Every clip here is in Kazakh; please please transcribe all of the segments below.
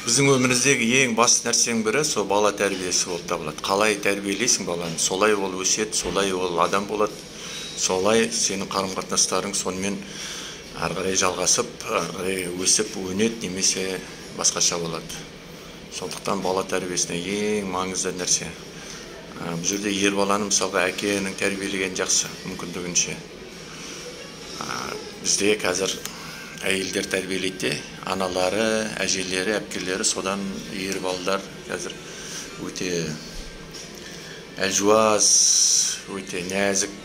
Біздің өміріміздегі ең басты нәрсенің бірі сол бала тәрбиесі болып табылады. Қалай тәрбиелейсің баланы, солай ол өседі, солай ол адам болады, солай сенің қарым-қатынастарың сонымен ары қарай жалғасып, ары қарай өсіп, өнеді немесе басқаша болады. Сондықтан бала тәрбиесіне ең маңызды нәрсе. Бұл жерде ер баланы мысалға әкенің тәрбиелеген жақсы мүмкіндігінше. Бізде қазір әйелдер тәрбиелейді, аналары, әжелері, әпкелері, содан ер балалар қазір өте әлжуаз, өте нәзік,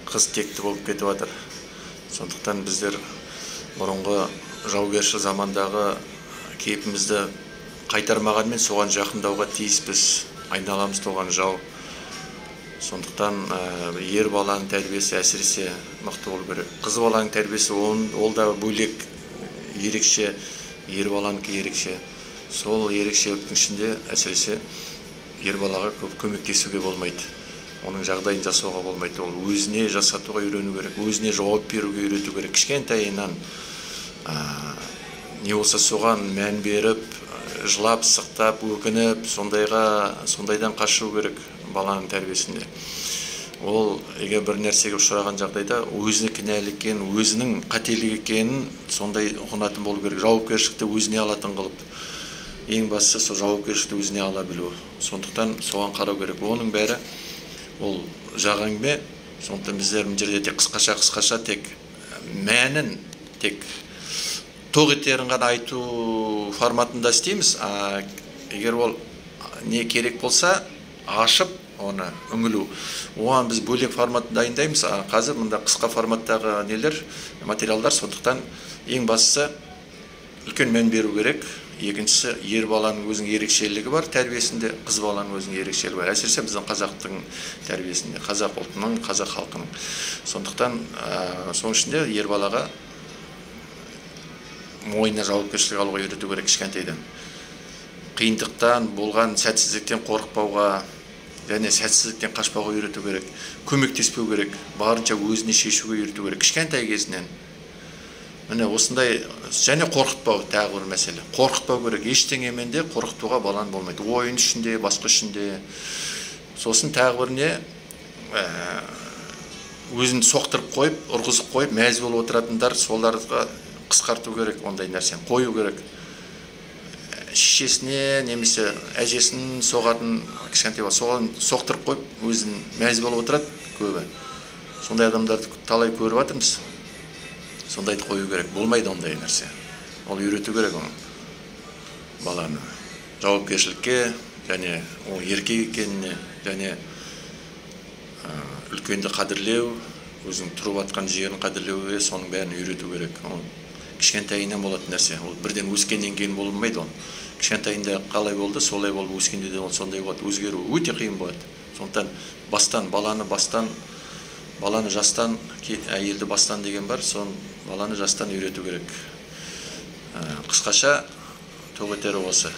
қыз текті болып кетіп жатыр. Сондықтан біздер бұрынғы жаугершіл замандағы кейпімізді қайтармағанмен соған жақындауға тиіспіз. Айналамыз толған жау. Сондықтан ер баланың тәрбиесі әсіресе мықты болу керек. Қыз баланың тәрбиесі ол да бөлек, ерекше, ер баланікі ерекше. Сол ерекшеліктің ішінде әсіресе ер балаға көп көмектесуге болмайды. Оның жағдайын жасауға болмайды. Ол өзіне жасатуға үйрену керек, өзіне жауап беруге үйрету керек. Кішкентайынан не болса соған мән беріп, жылап, сықтап, өкініп, сондайдан қашу керек баланың тәрбиесінде. Ол егер бір нәрсеге ұшыраған жағдайда өзіне кінәлі екенін, өзінің қателік екенін сондай ұғынатын болу керек. Жауапкершілікті өзіне алатын қылып. Ең бастысы сол жауапкершілікті өзіне ала білу. Сондықтан соған қарау керек. Оның бәрі ол жақ әңгіме. Сондықтан біздер мына жерде тек қысқаша тек мәнін, тек тоқ етерін ғана айту форматында істейміз. Егер ол не керек болса, ашып оны үңілу. Оған біз бөлек формат дайындаймыз. Қазір мында қысқа форматтағы нелер, материалдар. Сондықтан ең бастысы үлкен мән беру керек. Екіншісі, ер баланың өзінің ерекшелігі бар тәрбиесінде, қыз баланың өзінің ерекшелігі бар. Әсіресе біздің қазақтың тәрбиесінде, қазақ ұлтының, қазақ халқының. Сондықтан соның ішінде ер балаға мойнына жауапкершілік алуға үйрету керек кішкентайдан. Қиындықтан, болған сәтсіздіктен қорықпауға және сәтсіздіктен қашпауға үйрету керек, көмектеспеу керек, барынша өзіне шешуге үйрету керек кішкентай кезінен. Міне осындай, және қорқытпау тағы бір мәселе. Қорқытпау керек, ештеңемен де қорқытуға баланы болмайды. Ойын үшін де, басқа үшін де. Сосын тағы бір не, өзін соқтырып қойып, ұрғызып қойып, мәз болып отыратындар, соларға қысқарту керек, ондай нәрсені қою керек. Шешесіне немесе әжесін соғатын кішкентай бала, соған соқтырып қойып, өзін мәз болып отырады көбі. Сондай адамдарды талай көріп жатырмыз. Сондайды қою керек, болмайды ондай нәрсе. Ол үйрету керек оны, баланы жауапкершілікке, және ол еркек екеніне, және үлкенді қадірлеу, өзінің тұрып жатқан жерін қадірлеуге, соның бәрін үйрету керек. Ол кішкентайынан болатын нәрсе. Ол бірден өскеннен кейін болмайды ол. Кішкентайында қалай болды, солай болып өскенде де ол сондай болады. Өзгеру өте қиын болады. Сондықтан бастан, баланы бастан, баланы жастан, әйелді бастан деген бар, сон баланы жастан үйрету керек. Қысқаша тоқ етері осы.